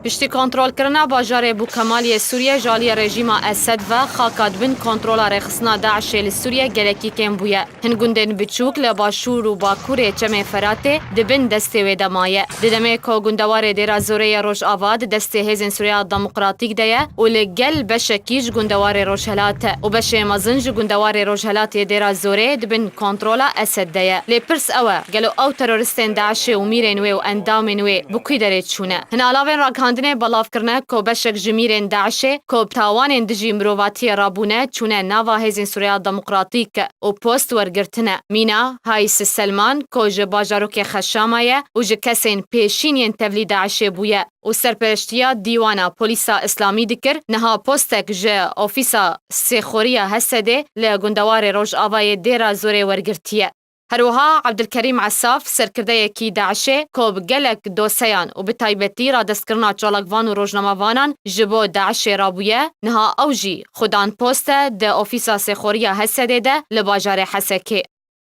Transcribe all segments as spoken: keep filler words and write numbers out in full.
Piştî kontrolkirina bajarê Bûkemaliyê Sûriye ji aliyê rejîma Esed ve, xaka di bin kontrola rêxistina DAIŞê li Sûriye gelekî kêm bûye. Hin gundên biçûk li başûr û bakurê Çemê Feratê di bin destê wê de maye. Di demê ku gundewarê Dêra Zorê yê Rojava di destê Hêzên Sûriya Demokratîk de ye û li gel beşekî ji gundewarê Rojhelat e û beşê mezin ji gundewarê Rojhelat yê Dêra Zorê di bin kontrola Esed de ye. Lê pirs ew e, gelo ew teroristên DAIŞê û mîrên wê û endamên wê bi kû derê çûne? Hin alavên ragihandinê belav kirine ku beşek ji mîrên DAIŞê ku bi tawanên dijî mirovatiyê re bûne, çûne nava Hêzên Sûriya Demokratîk û post wergirtine. Mîna Hayis Selman, ku ji bajarokê Xeşama ye û ji kesên pêşîn yên tevlî DAIŞê bûye û serpereştiya Dîwana Polîsa Îslamî dikir, niha postek ji Ofîsa Sêxoriya Hesedê li gundewarê Rojavayê Dêra Zorê wergirtiye. Her wiha Ebdilkerîm Esaf, serkirdeyekî DAIŞê ku bi gelek doseyan û bi taybetî radestkirina çalakvan û rojnamevanan ji bo DAIŞê rabûye, niha ew jî xudan post e di Ofîsa Sêxoriya Hesedê de li bajarê Hesekê.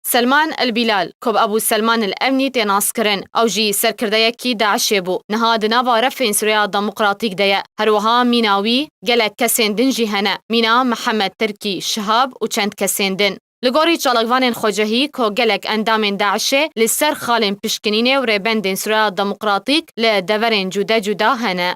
Selman El Bîlal, ku bi Ebû Selman El Emnî tê naskirin, ew jî serkirdeyekî DAIŞê bû. Niha di nava refên Sûriya Demokratîk de ye. Her wiha mîna wî gelek kesên din jî hene. Mîna Mihemed Tirkî Şihab û çend kesên din. Li gorî çalakvanên xwecihî ku gelek endamên DAIŞê li ser xalên pişkinînê û rêbendên Sûriya Demokratîk li deverên cude cuda hene.